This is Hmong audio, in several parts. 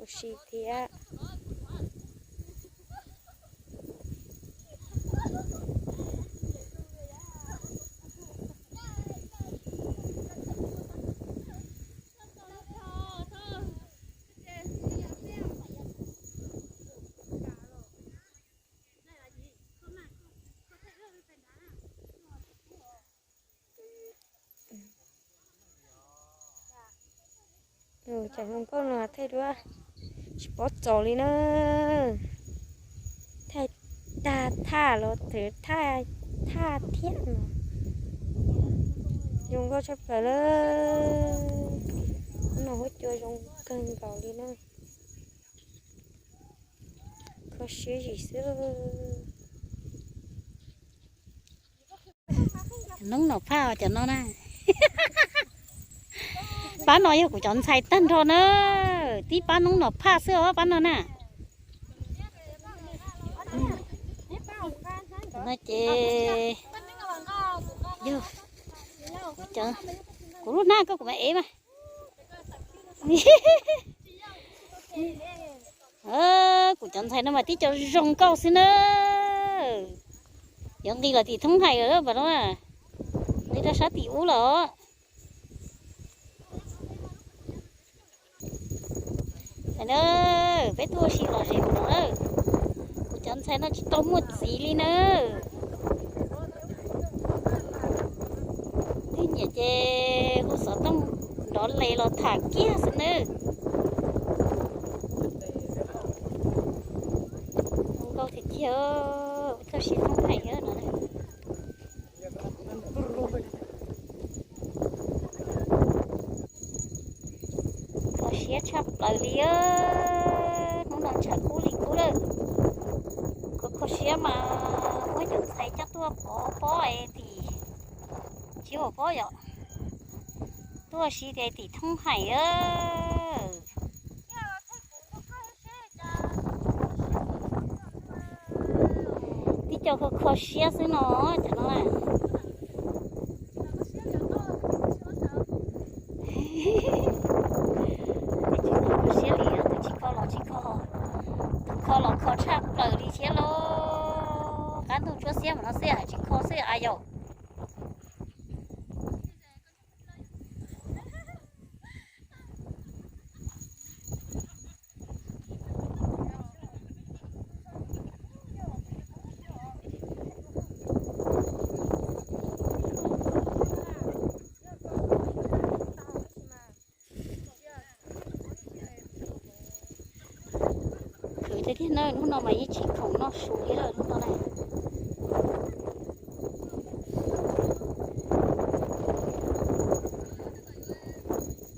Ua si thiab. Cov zoo nkauj no thaij duab tsis paub txaus li na. Thaij tag thaj los thwv thaj, thaj thiab no. Zoo nkauj tshaj plaws lawm. Hnub no huab cua zoo kawg nkaus li na. Kho siab zim xwb. Noob Nom Phaj cov no na. Pab no yog kuv cov ntxhais tag nrho na. Tib pab Noob Nom Phaj xwb os pab no na. No ces yog kuv lub hnab koj kuv mam ev mas. Kuv cov ntxhais no mas tib co zoo nkauj xwb na. Yuav nqis los tim thoob hais lawm pas no, nqis rau sab tim ub lawm. Peb tuaj ua si lom zem mus no na. Kuv cov ntxhais no tsis tau muaj txiv li na. Twb nyiam ces hu xov tooj nrov les los tham kiag xwb nawb. Zoo nkauj tiag tiag, kho siab thoob hais no. Kho siab tshaj plaws li. Hnub no tshav kub li kub lawm. Kho kho siab mas muab cov ntxhais coj tuaj pov pob es tim, tsis pov pob yom, tuaj si es tim thoob hais. Tib co kho kho siab xwb no, cov no na. Tsis kho siab li, tus tsis kho los tsis kho, tus kho los kho tshaj plaws li thiab lauj. Qab ntuj tsuab xiab mas no xwb hais tsis kho xwb a yom. Khwv tiag tiag na, hnub no mas yeej tsis khoom noj su li lawm hnub no na.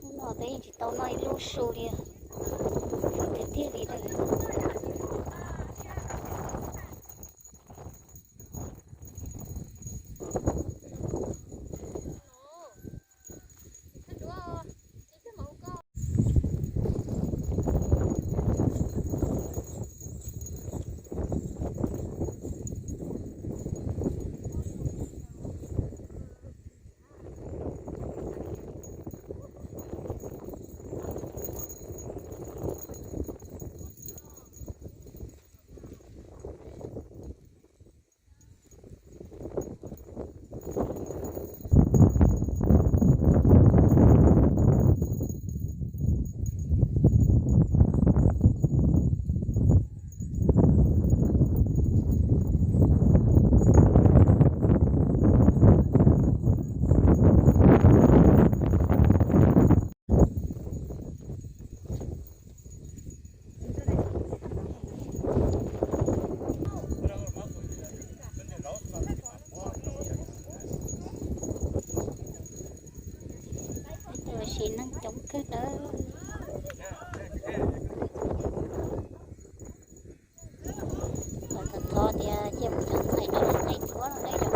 Hnub no twb yeej tsis tau noj ib lub su li, khwv tiag tiag li lawm. Tab sis neeg coob kawg nawb. Lawv thov tias cia mus cov ntxhais no los nqaij duab no na yom.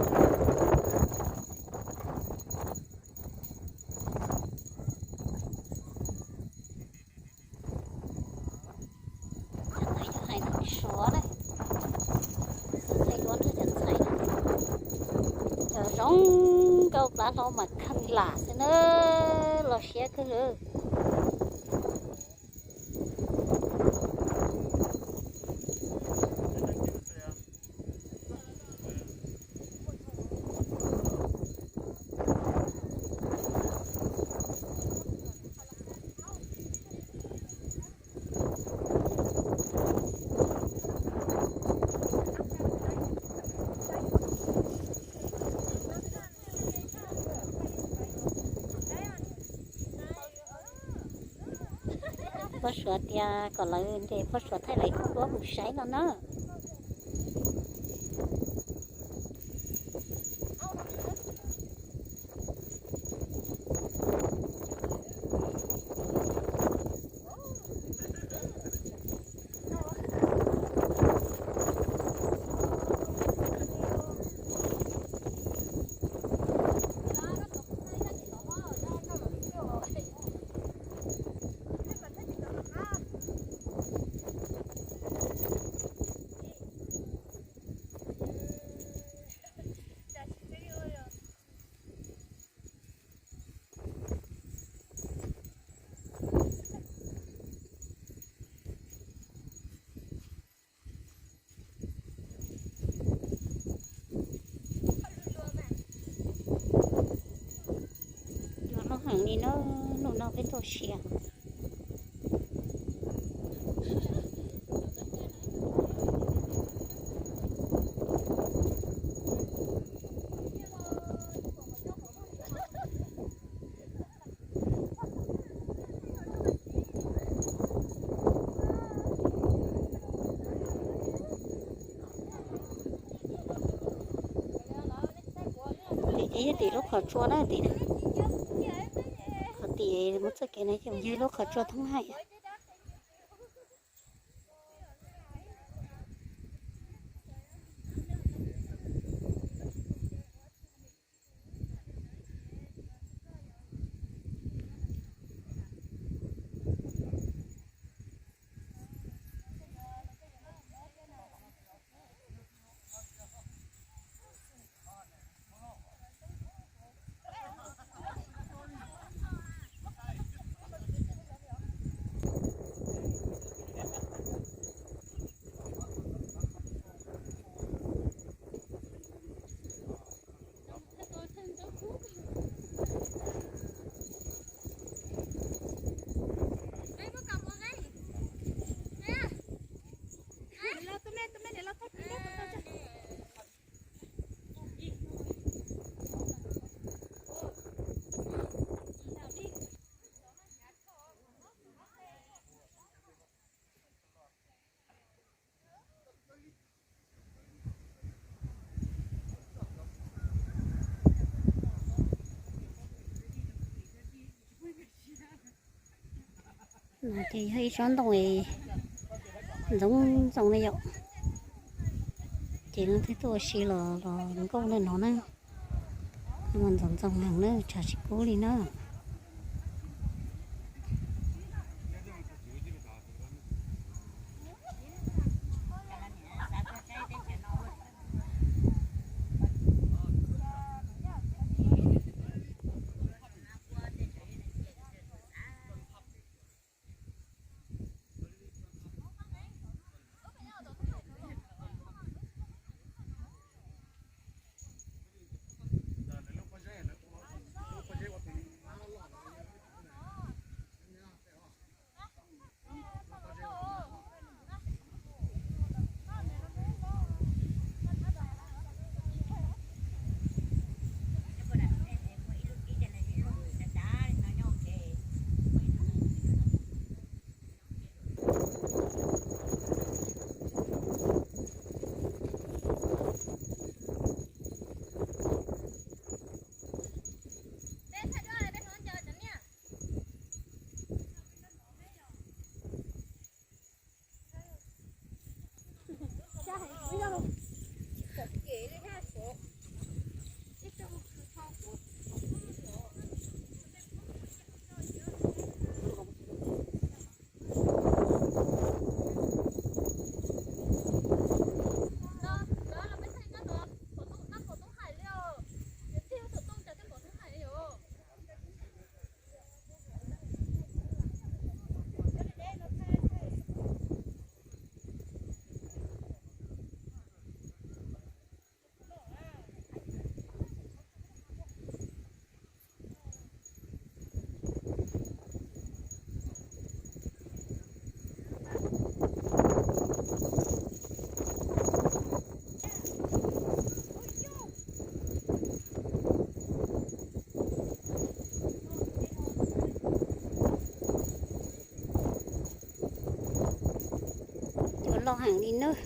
Cov ntxhais cov hais no suav na, nqaij duab nrog cov ntxhais no. Cov zoo nkauj plab hlau mas kheej lam xwb na, los siab kawg lawm. Poj Suav tias kom lawv ntes poj Suav thaij lawv khub duab mus saib no na. Yuav loj heev li na, hnub no peb tuaj sia. Tim ces yog tim lub qhov tsua na tim, qhov tim muab txoj kev no ces yog lub qhov tsua thoob hais. No ces yog ib tsob ntoo ntxoov ntxoo ne yom, ces leej twg tuaj ua si los los nkauj na no na, mas ntxoov ntxoo heev na, tshav tsis kub li na. nawb.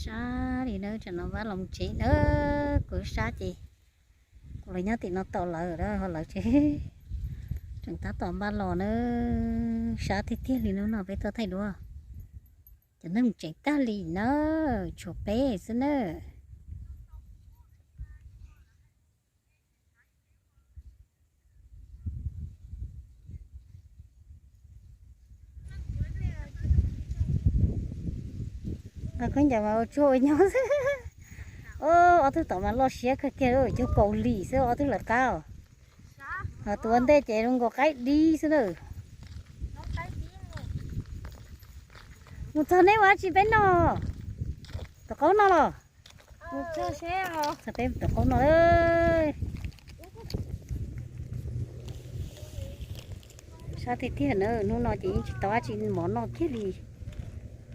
Sab li na, tsam no Npaj los tsev na, kuv sab ces kuv los nyob tim no tos lawv, ho lawv tsev tseem tab tom Npaj los na. Sab tiag tiag li no no peb tuaj thaij duab. Cov neeg mus tsev tag li na, tshuav peb xwb na. Koj ncaws mas ua tsuag ua nyob xwb. Ob tug tom mas loj siab kawg kiag, cog kaus lim xwb ob tug lawv qab. Ho tus ua ntej ces zoo nkaus qaib dib xwb na. Mus txog neb ua dab tsi peb noj? Tus qaub no los? Txog peb tus qaub no. Sab tiag tiag na, hnub no ces yeej tsis tau dab tsi mov noj kiag li.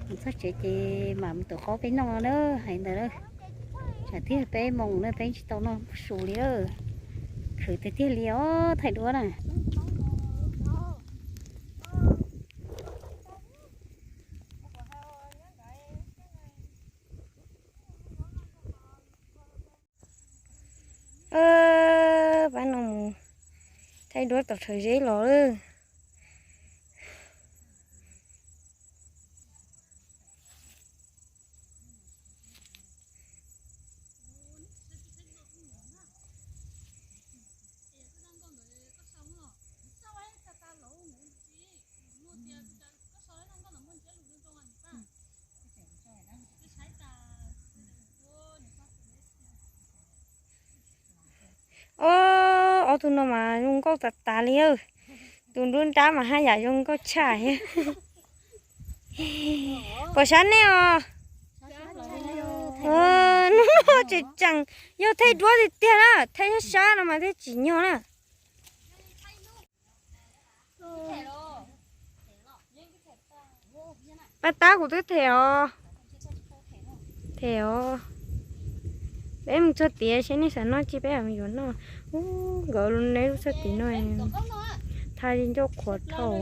Mus txog tsev ces mam mus tus qaub peb noj na, hais ntawd na. Tsam thiaj peb moos na peb tsis tau noj su li. Khwv tiag tiag li os, thaij duab na. Pab no mus thaij duab tom rhawv zeb los lawm. Ob, ob tug no mas zoo nkauj tas tas li. Tus nruab nrab mas haj yam zoo nkauj tshaj thiab. Puas sab nej os? Hnub no tseem tseem yog thaij duab tiag tiag na, thaij sab sab no mas thiaj tsim nyog na. Paj tab kuv twb them os. Them os. Peb mus txog tiav seb nej xav noj tsi peb mam yuav noj. Ub, nkawd neb lub txoj kev no thaj li ncauj qhuav dhau.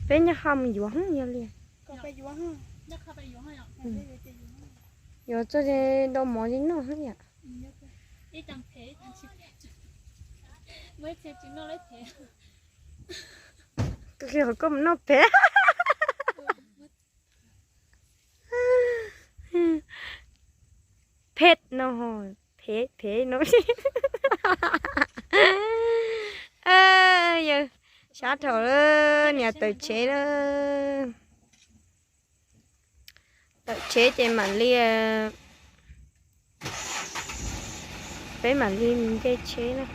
Peb nyob hauv mus yuav yog li. Yuav txoj dau mov li noj yom. Koj mus noj pem. Phem no, phem phem no. Yawg, sab dhau lawm, niam tawm tsheb lawm. Tawm tsheb ces mam li, peb mam li nce tsheb na.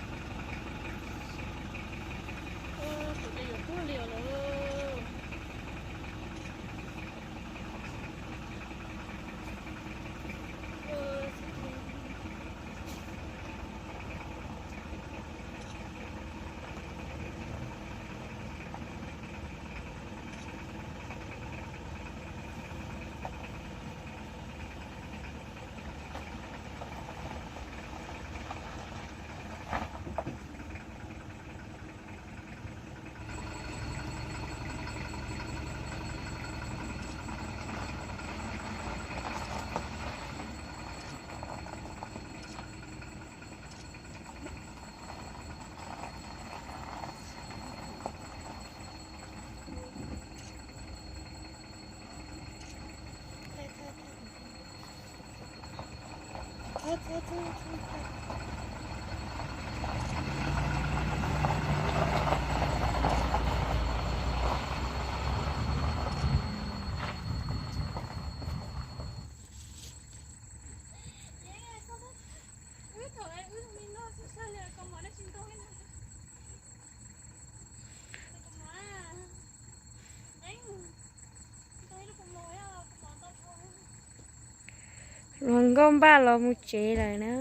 Hluas nkauj npaj los mus tsev lawm na.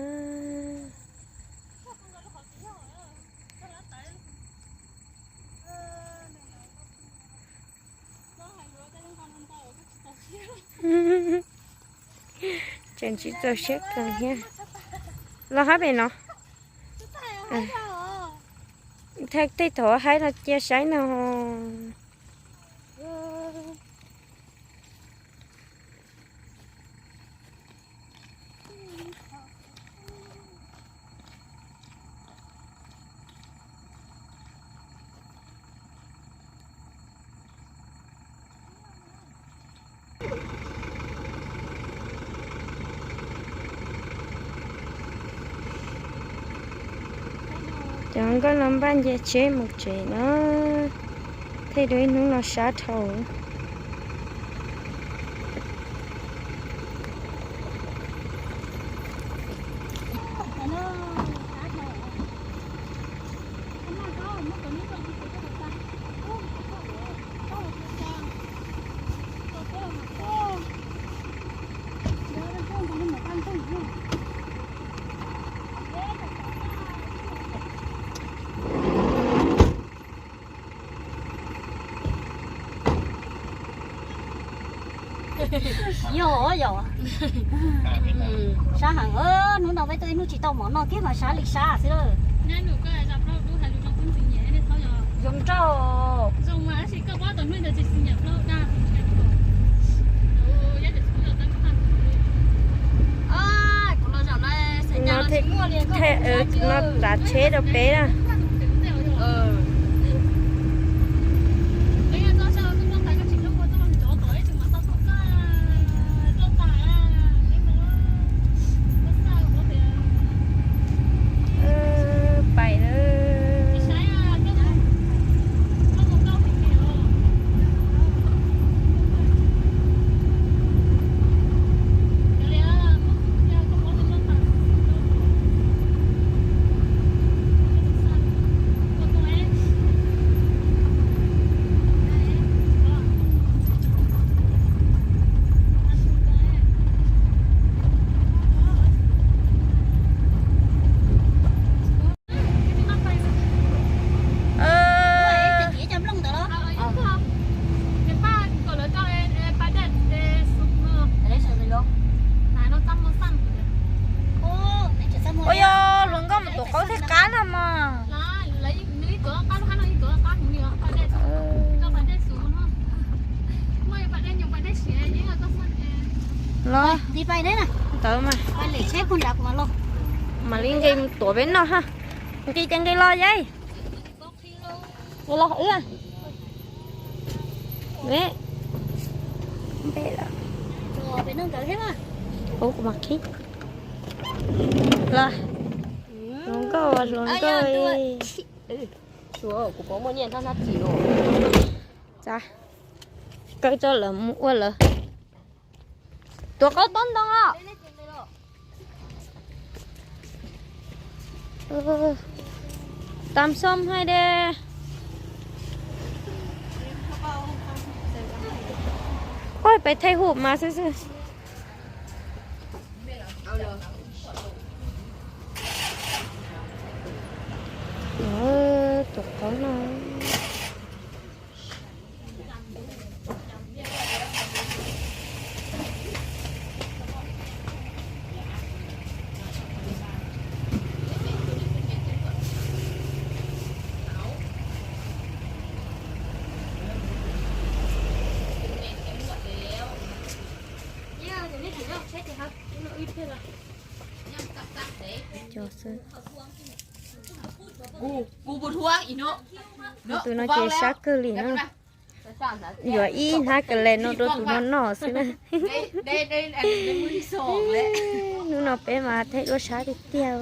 Tseem tsis txaus siab kawg thiab. Los hab pem no. Tej thaum haib no cia saib no. Cov nkauj no npaj nce tsheb mus tsev na, thiaj dua ib hnub no sab dhau. Yog yog. Sab heev, hnub no peb tuaj ib hnub tsis tau mov noj kiag mas sab li sab xwb lawm. Zoo nraug. No tsav tsheb rau peb na. Pais lawm. Ua yog hluas nkauj mus tuav qaub thiaj qab no mas. Los, ntawd mas mam li nqis mus tuav peb noj ha. Nqis ces nqis los yai. Los wb. Ub, kuv mam qhib. Los, hluas nkauj, hluas nkauj. Tsa, kaw tso lawv mus ua lawv. Tuav qaub tob ntoo os. Tam xom hais de. Oj, peb thaij hum mas xwb xwb. Tuav qaub no. Cov xwb. Tus no ces sab kawg li na. Yuav ib hnab ka le no rau tus no noj xwb na. Hnub no peb mas thaij duab sab tiag tiag.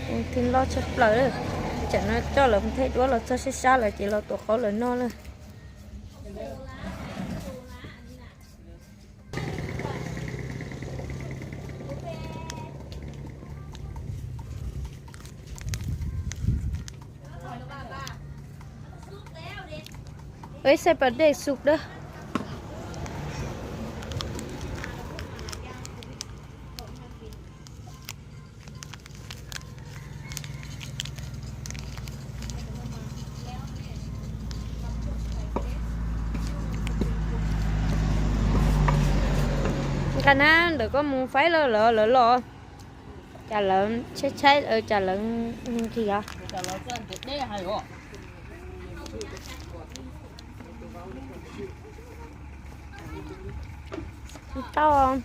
Tus twg loj tshaj plaws lawm. Tsam no coj lawv thaij duab los txog sab sab lawm ces los tuav qaub lawv noj lawm. Ej, xav pas dej xu dawb. Na ntawm koj mus faib lawv lawv los, cas lawv tshaib tshaib, cas lawv nqhis os. Tau.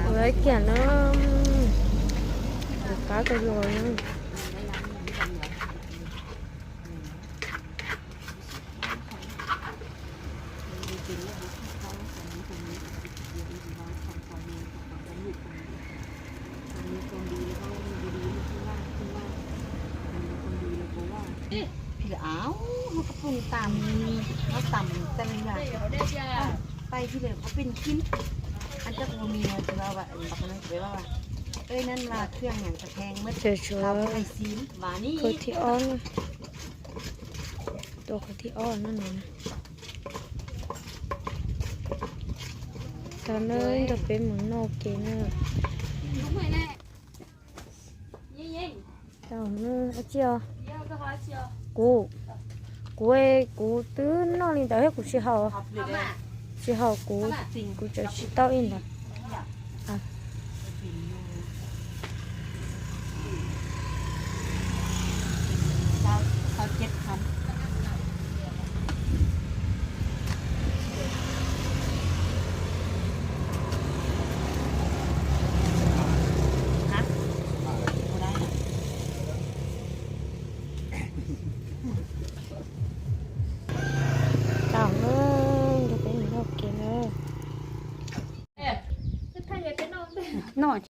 Ua kiag na, qab koj los na. Phi lawm, aav, ho koj pw tam, ho tam txeeg yam, tais phi lawm qhov pij kim, an coj kuv mis no tsis lau vam npam no tsis lau vam, ej nab las thiaj nyaam ka thee muab lau tais xim vam ni. Qhov thib ob, tua qhov thib ob no no. Tau na, nrog peb mus noj ke na. Tau na, dab tsi os? Kuv, kuv, kuv twb noj li ntawd thiab kuv tsis haus, tsis haus, kuv, kuv tseem tsis tau ib ntawd.